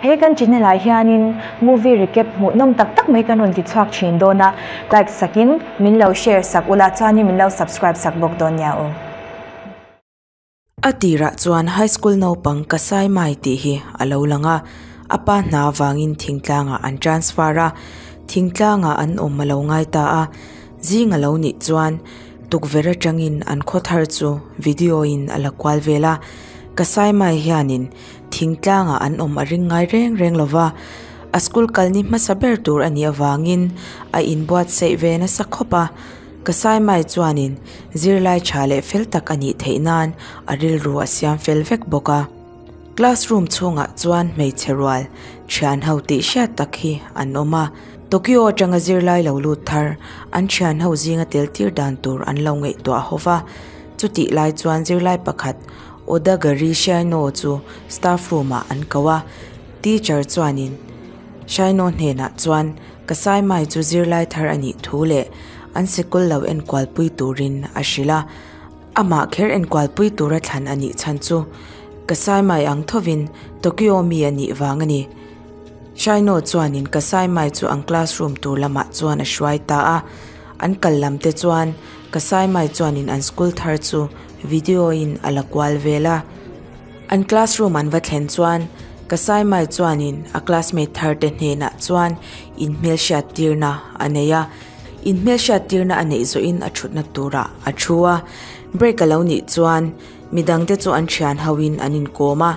He kan channel ah hianin movie recap hmuhnawm tak tak mai kan rawn ti chhuak thin dawn a, like sakin min lo share sak ula chuanin min lo subscribe sak bawk dawn nia aw. A tirah chuan high school naupang Kasai Mai tih hi a lo lang a, a pa hna avangin thingtlangah an transfer a, thingtlangah an awm a lo ngai ta a, zing a lo nih chuan tukverh atangin an khaw thar chu video in a la kual vel a, Kasai Mai hianin thingtlangah an awm a ring ngai reng reng lo va, a school kalni hmasa ber tur a nih avangin a inbuatsaih ve nasa khawp a. Kasaimai chuanin zirlai tha leh fel tak a nih theih nan a rilru a siam fel vek bawk a. Classroom chhungah chuan hmeichhe rual thian ho tih hriat tak hi an awm a. Tokyo atanga zirlai lo lut thar an thian ho zinga tel tir dan tur an lo ngaihtuah ho va. Chutih lai chuan zirlai pakhat Odagari Shaino chu staff room ah an ko a. Teacher chuanin Shaino hnenah chuan Kasaimai chu zirlai thar a nih thu leh an sikul lo enkualpui turin a hrilh a, amah kher enkualpui tura thlan a nih chhan chu Kasaimai ang thovin Tokyo mi a nih vang a ni. Shaino chuanin Kasaimai chu an classroom tur lamah chuan a hruai ta a, an kal lam te chuan Kasaimai chuanin an school thar chu video in a la kual vel a. An classroom an va thlen chuan Kasaimai chuanin a classmate thar te hnenah chuan inhmelhriat tirna a nei a. Inhmelhriat tirna a neih zawhin a thutna turah a thu a. Break a lo nih chuan midangte chu an thian hoin an inkawm a,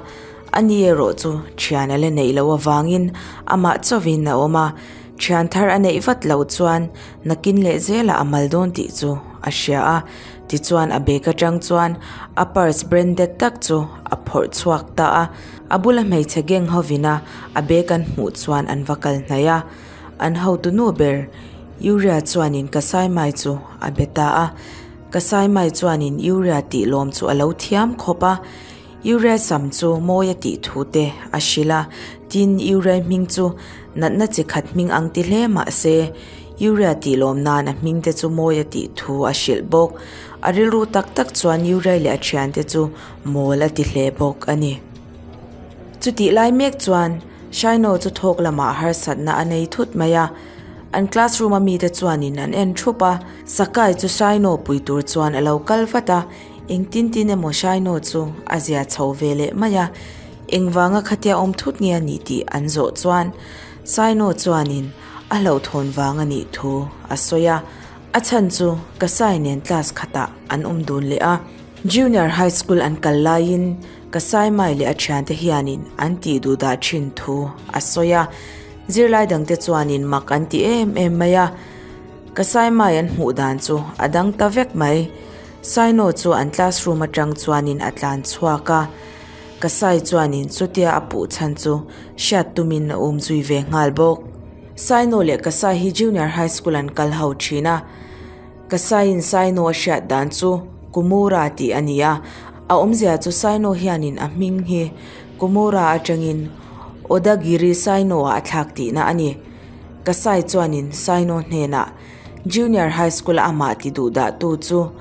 ani erawh chu thian a la neih loh avangin amah chauhin a awm a. Thian thar a neih vat loh chuan nakin leh zelah a mal dawn tih chu a hria a. Tichuan a bag atang chuan a purse branded tak chu a phawrh chhuak ta a. A bula hmeichhe gang hovina a bag an hmuh chuan an va kal hnaih a. An hotu nu ber Uria chuanin Kasaimai chu a be ta a. Kasaimai chuanin Uria tih lawm chu a lo thiam khawp a. Uria sam chu mawi a tih thu te a hrilh a. Tin, Uria hming chu natna chi khat hming ang ti hle mah se, Uria tih lawm nan a hming te chu mawi a tih thu a hrilh bawk. A rilru tak tak chuan Uria leh a thiante chu mawl a ti hle bawk a ni. Chutih lai mek chuan Shaino chu thawk lamah harsatna a nei thut mai a. An classroom a mite chuanin an en thup a, Sakai chu Shaino pui tur chuan a lo kal vat a, engtin tin emaw Shaino chu a zia chho ve leh mai a. Engvanga khatia awm thut nge a nih tih an zawh chuan Shaino chuanin a hlauhthawn vang a nih thu a sawi a. A chhan chu Kasai nen class khatah an awm dun leh a. Junior High School an kal laiin Kasaimai leh a thiante hianin an tih duh dah thin thu a sawi a, zirlai dangte chuanin mak an ti em em mai a. Kasaimai an hmuh dan chu a dang ta vek mai. Saino chu an classroom atang chuanin a tlan chhuak a, Kasai chuanin chutia a puh chhan chu hriat tumin a um zui ve nghal bawk. Saino leh Kasai hi Junior High School an kal ho thin a. Kasaiin Saino a hriat dan chu Kumura tih a ni a, a awmzia chu Saino hianin a hming hi Kumura atangin Odagiri Saino-ah a thlak tihna a ni. Kasai chuanin Saino hnenah Junior High School-a amah ti duh dahtu chu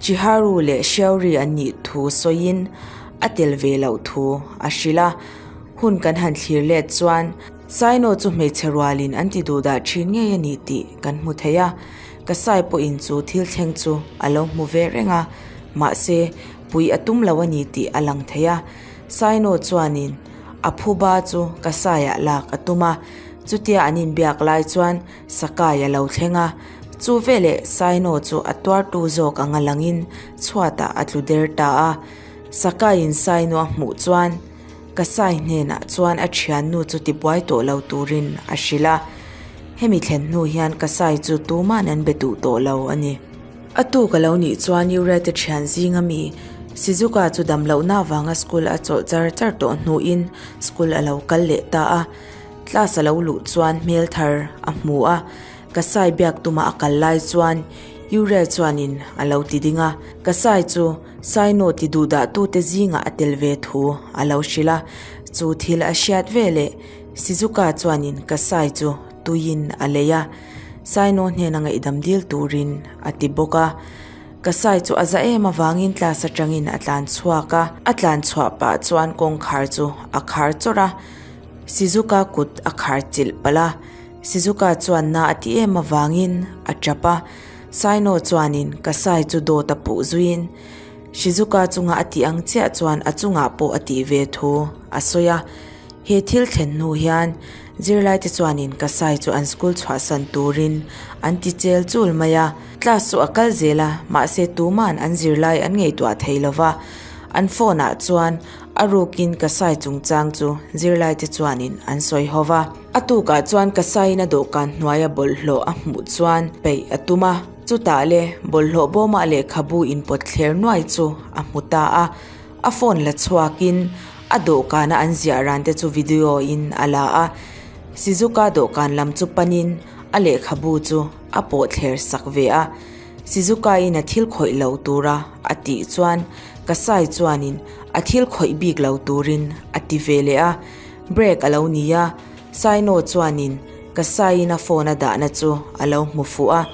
Chiharu leh Shiori an nih thu sawiin a tel ve loh thu a hrilh a. Hun kan han thlir let chuan Saino chu hmeichhe rualin an ti duh dah thin ngei a ni tih kan hmu thei a. Ka sai pawhin chu thil thleng chu a lo hmu ve reng a, mahse, pui a tum lo a ni tih a lang thei a. Saino chuanin a phuba chu ka saiah lak a tum a, chutia an inbiak lai chuan Sakai a lo thleng a, chu veleh Saino chu a tuartu zawk anga langin chhuatah a tlu der ta a. Sakaiin Saino a hmuh chuan ka sai hnenah chuan a thiannu chu tibuai tawh lo turin a hrilh a. Hemi thlen hnu hian ka sai chu tuman an be duh tawh lo a ni. A tuk a lo nih chuan Uriah te thian zinga mi Shizuka chu dam lohna avanga school a chawlh char char tawh hnuin school a lo kal leh ta a. Class a lo luh chuan hmel thar a hmu a, ka sai biak tuma a kal lai chuan Uriah chuanin a lo ti ding a. Ka sai chu Saino ti duh dahtute zingah a tel ve thu a lo hrilh a, chu thil a hriat veleh Shizuka chuanin Kasai chu tuiin a lei a, Saino hnena ngaihdam dil turin a ti bawk a. Kasai chu a za em avangin class atangin a tlan chhuak a, a tlan chhuah pah chuan kawngkhar chu a khar chawrh a. Shizuka kut a khar chilh palh a, Shizuka chuan na a ti em avangin a tap a, Saino chuanin Kasai chu dawt a puh zuiin Shizuka chunga a tih ang chiah chuan a chungah pawh a tih ve thu a sawi a. He thil thlen hnu hian zirlaite chuanin Kasai chu an school chhuahsan turin an ti chel chul mai a. Class chu a kal zel a, mahse tuman an zirlai an ngaihtuah thei lo va. An phone ah chuan a rukin Kasai chungchang chu zirlaite chuanin an sawi ho va. A tukah chuan Kasaiin a dawhkan hnuaia bawlhhlawh a hmuh chuan peih a tum a. Chutah le bawlhhlawh bawmah lehkhabu inpawt thler nuai chu a hmu ta a. A phone la chhuakin a dawhkana an ziah ran te chu video in a la a. Shizuka dawhkan lam chu panin a lehkhabu chu a pawh thler sak ve a. Shizuka in a thil khawih lo tura a tih chuan Kasai chuanin a thil khawih bik lo turin a ti ve leh a. Break a lo ni a, Saino chuanin Kasai in a phone a dahna chu a lo hmu fuh a.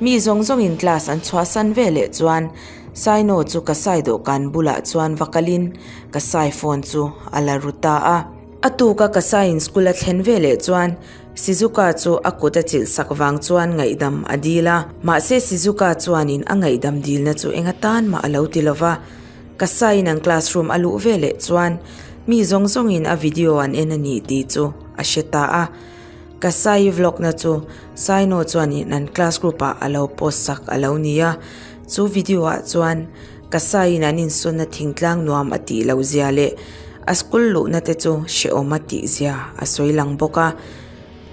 Mi zawng zawngin class an chhuahsan ve leh chuan Saino chu Kasai dawhkan bulah chuan va kalin Kasai phone chu a la ru ta a. A tuka Kasaiin school a thlen ve leh chuan Shizuka chu a kut a chilh sak vang chuan ngaihdam a dil a. Mahse Shizuka chuanin a ngaihdam dilna chu eng atan mah a lo ti lova. Kasaiin an classroom a luh ve leh chuan mi zawng zawngin a video an en a ni tih chu a hre ta a. Kasai vlog na chu Saino chuanin an class group ah a lo post sak a lo ni a. Chu video ah chuan Kasaiin an insawnna thingtlang nuam a tih loh zia leh a school luhna te chu hrehawm a tih zia a sawi lang bawk a.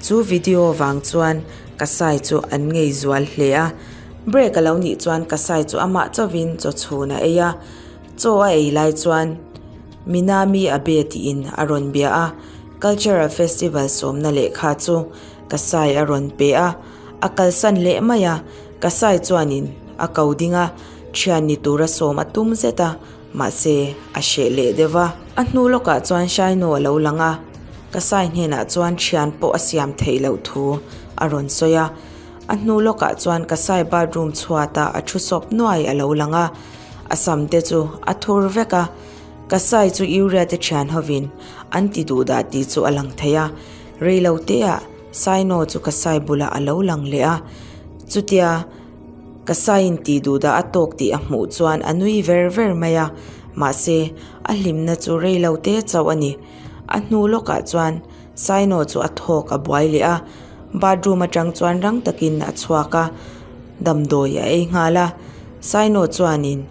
Chu video vang chuan Kasai chu an ngei zual hle a. Break a lo nih chuan Kasai chu amah chauhin chaw chhun a ei a. Chaw a ei lai chuan Minami Abe tiin a rawn bia a. Cultural Festival sawmna lehkha chu Kasai a rawn pe a, a kalsan leh mai a, Kasai chuanin a ko ding a, thian ni tura sawm a tum zet a, mahse a hreh leh deuh a. A hnu lawkah chuan Shaino a lo lang a, Kasai hnenah chuan thian pawh a siam theih loh thu a rawn sawi a. A hnu lawkah chuan Kasai bathroom chhuatah a thu sawp nuai a lo lang a, a sam te chu a thur vek a, Kasai chu Uria te thian hovin an ti duh dah tih chu a lang thei a, reilo teah Saino chu Kasai bulah a lo lang leh a, chutia Kasaiin ti duh dah a tawk tih a hmuh chuan a nui ver ver mai a, mahse a hlimna chu reilo te chauh a ni. A hnu lawkah chuan Saino chu a thawk a buai leh a, bathroom atang chuan rang takin a chhuak a, damdawi a ei nghal a, Saino chuanin.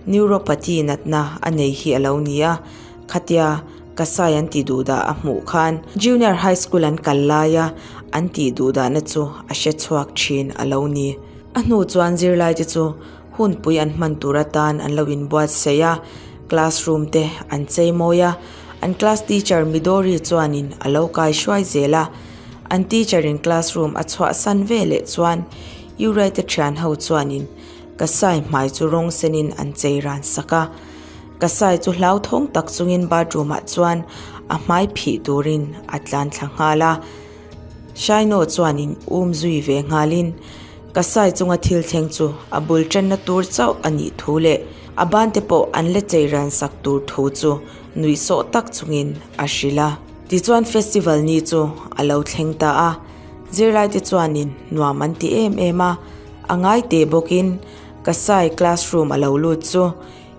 Neuropathy natna a nei hi a lo ni a, khatia Kasai an tih duhdah a hmuh khan Junior High School an kal laia an tih duhdahna chu a hre chhuak thin a lo ni. A hnu chuan zirlaite chu hunpui an hman tur atan an lo inbuatsaih a, classroom te an chei mawi a, an class teacher Midori chuanin a lo kai hruai zel a, an teacher in classroom a chhuahsan veleh chuan Uriah-te thian ho chuanin Kasai hmai chu rawng senin an chei ran sak a. Kasai chu hlauthawng tak chungin bathroom ah chuan a hmai phih turin a tlan thla nghal a. Shaino chuanin um zui ve nghalin Kasai chunga thil thleng chu a bul tanna tur chauh a nih thu leh a ban te pawh an la chei ran sak tur thu chu nuihsawh tak chungin a hrilh a. Tichuan festival ni chu a lo thleng ta a, zirlaite chuanin nuam an ti em em a. A ngai teh bawkin Kasai classroom a lo lut chu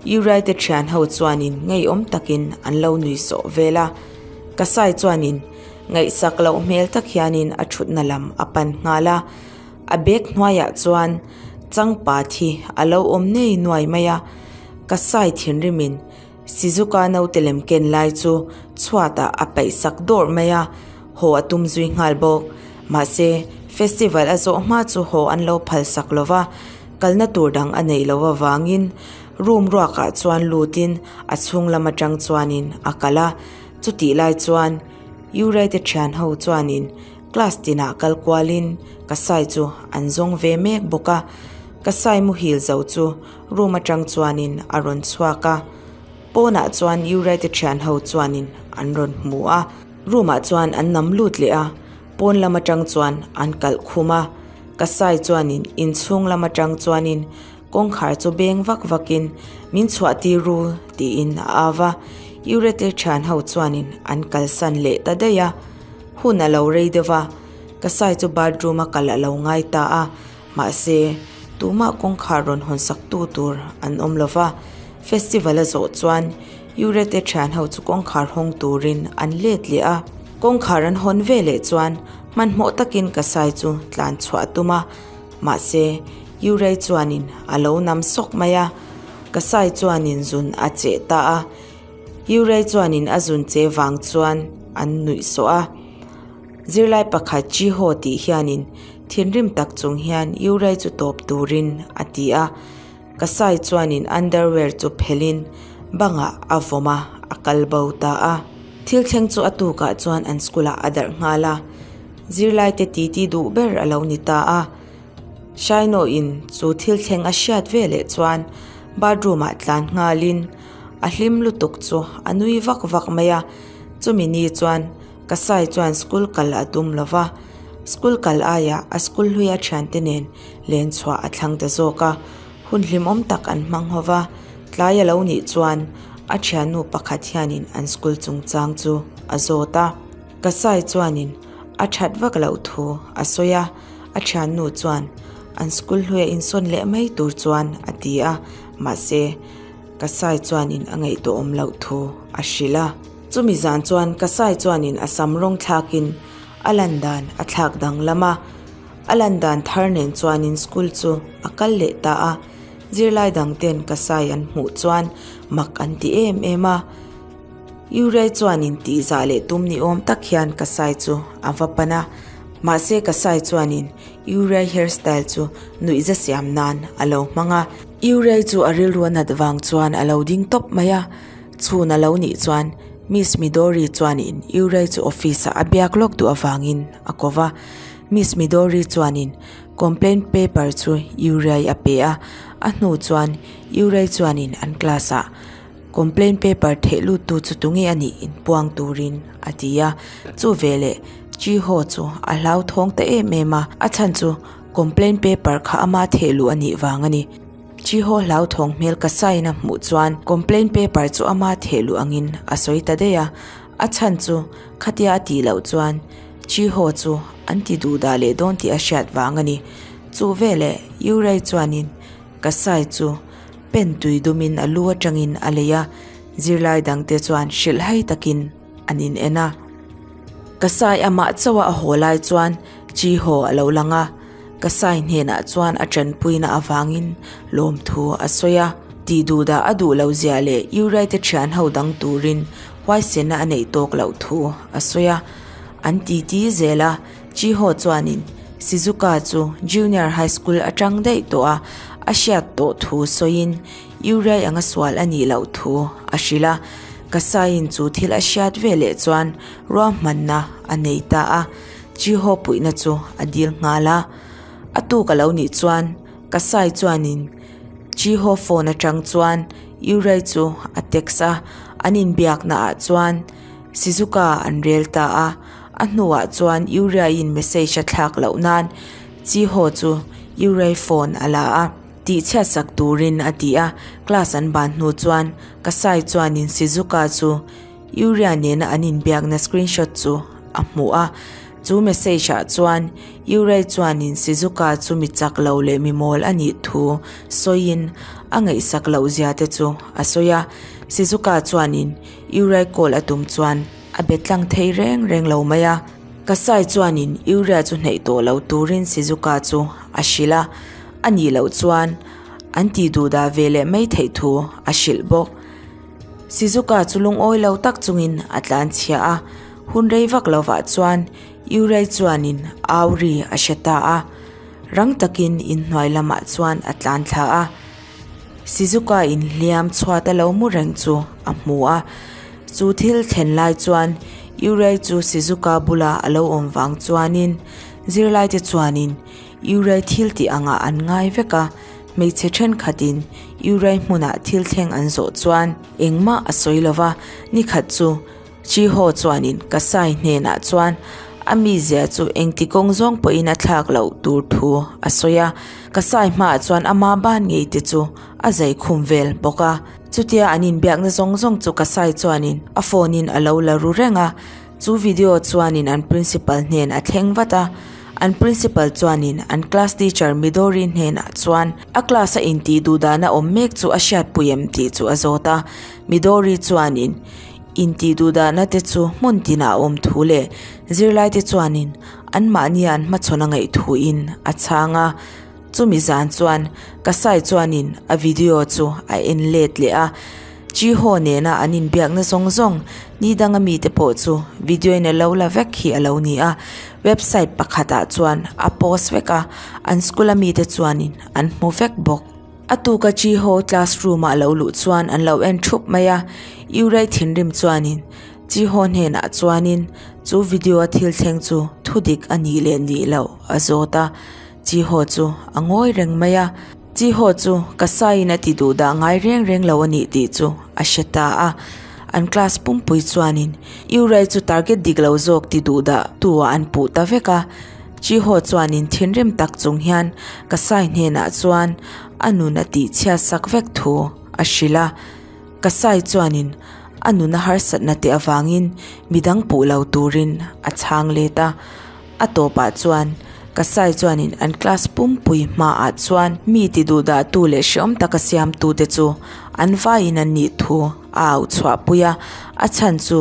Uriah te thian ho chuanin ngeiawm takin an lo nui sawh vel a. Kasai chuanin ngaihsak loh hmel tak hianin a thutna lam a pan nghal a. A bag hnuaiah chuan changpa thi a lo awm nei nuai mai a. Kasai thinrimin Shizuka naute lem ken lai chu chhuatah a paih sak dawrh mai a, haw a tum zui nghal bawk. Mahse, festival a zawh hma chu haw an lo phal sak lo va, kalna tur dang a neih loh avangin room ruakah chuan lutin a chhung lam atang chuanin a kal a. Chutih lai chuan Uriah-te thian ho chuanin class tinah kal kualin Kasai chu an zawng ve mek bawk a. Kasai muhil zo chu Room atang chuanin a rawn chhuak a, pawnah chuan Uriah-te thian ho chuanin an rawn hmu a, room ah chuan an nam lut leh a, pawn lam atang chuan an kalh khum a, Kasai chuanin inchhung lam atang chuanin kawngkhar chu beng vak vakin min chhuah tir ru tiin a au va. Yurete thian ho chuanin an kalsan leh ta daih a, hun a lo rei deuh va, Kasai chu bathroom a kal a lo ngai ta a, mahse tumah kawngkhar rawn hawn sak tu tur an awm lo va, festival a zawh chuan Yurete thian ho chu kawngkhar hawng turin an let leh a, kawngkhar an hawn ve leh chuan hmanhmawh takin Kasai chu tlan chhuah a tum a, mahse Yurei chuanin a lo nam sawk mai a, Kasai chuanin zun a cheh ta a, Yurei chuanin a zun che vang chuan an nuih sawh a. Zirlai pakhat Jiho tih hianin thinrim tak chung hian Yurei chu tawp turin a ti a, Kasai chuanin underwear chu phelhin bangah a vawm a, a kal bo ta a. Thil thleng chu a tukah chuan an school ah a darh nghal a, zirlaite titi duh ber a lo ni ta a. Shaino in chu thil thleng a hriat ve leh chuan bathroom ah tlan nghalin a hlim lutuk chu a nui vak vak mai a, chumi ni chuan Kasai chuan school kal a tum lo va, school kal aiah a school hlui a thiante nen len chhuah a thlang ta zawk a, hun hlimawm tak an hmang ho va, tlai a lo nih chuan a thiannu pakhat hianin an school chungchang chu a zawt a. Kasai chuanin a that vak loh thu a sawi a, a thiannu chuan an school hluia insawn leh mai tur chuan a ti a, mahse Kasai chuanin a ngaihtuahawm loh thu a hrilh a. Chumi zan chuan Kasai chuanin a sam rawng thlakin a lan dan a thlak danglam a, a lan dan thar nen chuanin school chu a kal leh ta a, zirlai dangten Kasai an hmuh chuan mak an ti em em a. Yurei chuanin tihzah leh tum ni awm tak hian Kasai chu a va pan a, mahse Kasai chuanin Yurei hairstyle chu nuihza siam nan a lo hmang a. Yurei chu a rilru a nat vang chuan a lo ding tawp mai a, chhun a lo nih chuan Miss Midori chuanin Yurei chu office ah a biak lawk duh avangin a ko va. Miss Midori chuanin complaint paper chu Yurei a pe a, a hnu chuan Yurei chuanin an class ah Complaint paper theh lut tu chu tunge a nih inpuang turin a ti a, chu veleh Chi Ho chu a hlauthawng ta em em a, a chhan chu complaint paper kha ama theh luh a nih vang a ni. Chi Ho hlauthawng hmel ka sign a hmuh chuan complaint paper chu ama theh luh angin a sawi ta daih a, a chhan chu khatia a tih loh chuan Chi Ho chu an ti duh dah leh dawn tih a hriat vang a ni. Chu veleh Yu Rei chuanin ka sai chu Pen tui dumin a lu atangin a lei a, zirlai dangte chuan hrilhhai takin an in en a. Kasai amah chauha a haw lai chuan Chi haw a lo lang a, Kasai hnenah chuan a tanpuina avangin lawmthu a sawi a. Tih duhdah a duh loh zia leh Uriah te thian ho dang turin huaisena a neih tawk loh thu a sawi a. An titi zel a, Chi haw chuanin Shizuka chu Junior High School atang daih tawh a, a hriat tawh thu sawiin Uriah anga sual a nih loh thu a hrilh a. Kasaiin chu thil a hriat ve leh chuan ruahmanna a nei ta a, Chiho puihna chu a dil nghal a. A tuk a lo nih chuan Kasai chuanin Chiho phone atang chuan Uriah chu a text a, an inbiakna ah chuan Shizuka an rel ta a. A hnuah chuan Uriah-in message a thlak loh nan Chiho chu Uriah phone a la a, tihchhiat sak turin a ti a. Class an ban hnu chuan Kasai chuanin Shizuka chu Uriah nena an inbiakna screenshot chu a hmuh a. Chu message ah chuan Uriah chuanin Shizuka chu mi chak lo leh mi mawl a nih thu sawiin a ngaihsak loh zia te chu a sawi a. Shizuka chuanin Uriah call a tum chuan A be tlang thei reng reng lo mai a. Kasai chuanin Uria chu hnaih tawh lo turin Shizuka chu a hrilh a, a nih loh chuan an tih duh dah ve leh mai theih thu a hrilh bawk. Shizuka chu lungawi lo tak chungin a tlan chhia a, hun rei vak lovah chuan Uria chuanin Auri a hre ta a, rang takin inhnuai lamah chuan a tlan thla a. Shizuka inhliam chhuat a lo mu reng chu a hmu a, chu thil thlen lai chuan Yurei chu Shizuka bula a lo awm vang chuanin zirlaite chuanin Yurei thil tih angah an ngai vek a, hmeichhe thenkhatin Yurei hmunah thil thleng an zawh chuan engmah a sawi lo va, nikhat chu Chiho chuanin Kasai hnenah chuan a mizia chu engti kawng zawng pawhin a thlak loh tur thu a sawi a. Kasai hmaah chuan ama ban ngei te chu a zai khum vel bawk a. Chutia an inbiakna zawng zawng chu Kasai chuanin a phone in a lo la ru reng a, chu video chuanin an principal hnen a thleng vat a. An principal chuanin an class teacher Midori hnenah chuan a class a intih duh dana awm mek chu a hriatpui em tih chu a zawt a. Midori chuanin intih duh dana te chu hmun tinah a awm thu leh zirlai te chuanin anmahni an hmachhawn a ngaih thuin a chhang a. Chumi zan chuan Kasai chuanin a video chu a en let leh a, Chiho nena an inbiakna zawng zawng ni danga mite pawh chu video in a lo la vek hi a lo ni a, website pakhatah chuan a post vek a, an school a mite chuanin an hmu vek bawk. A tuka Chiho classroom ah lo luh chuan an lo en thup mai a, Yurei thinrim chuanin Chiho hnenah chuanin chu video a thil thleng chu thudik a nih leh nih loh a zawt a. Chiho chu a ngawi reng mai a, Chiho chu ka saiin a ti duh dah ngai reng reng lo a nih tih chu a hre ta a. An class pumpui chuanin Yurei chu target dik lo zawk ti duh dah tu ah an puh ta vek a. Chiho chuanin thinrim tak chung hian ka sai hnenah chuan a nun a tih chhiat sak vek thu a hrilh a. Ka sai chuanin a nun a harsatna te avangin midang puh lo turin a chhang let a. A tawpah chuan Kasai chuanin an class pumpui hmaah chuan mi ti duhdahtu leh hreawm taka siamtute chu an vaiin an nih thu a auh chhuahpui a, a chhan chu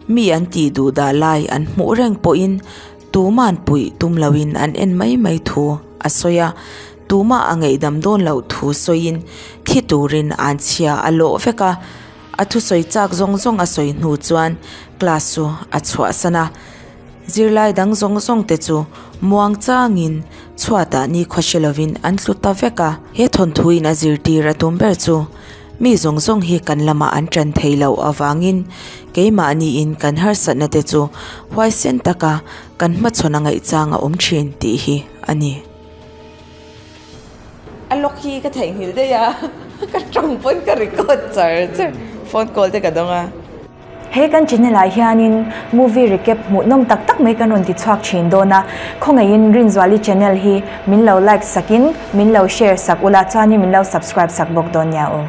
mi an tih duhdah lai an hmuh reng pawhin tuma'n puih tum loin an en mai mai thu a sawi a, tumah a ngaihdam dawn loh thu sawiin thi turin an chhia a lawh vek a, a thusawi chak zawng zawng a sawi hnu chuan class chu a chhuahsan a. Zirlai dang zawng zawng te chu muang changin chhuatah ni khawhre lovin an tlu ta vek a. He thawnthuin a zirtir a tum ber chu mi zawng zawng hi kan lamah an tan thei loh avangin keimahniin kan harsatna te chu huaisen taka kan hmachhawn a ngaihchang a awm thin tih hi a ni. A lock hi ka theihnghilh daih a, ka tawng pawn ka record char char, phone call te ka dawng a. He kan channel ah hianin movie recap hmuhnawm tak tak mai kan rawn ti chhuak thin dawn a, khawngaihin Rinzuali channel hi min lo like sakin min lo share sak ula chuanin min lo subscribe sak bawk dawn nia u.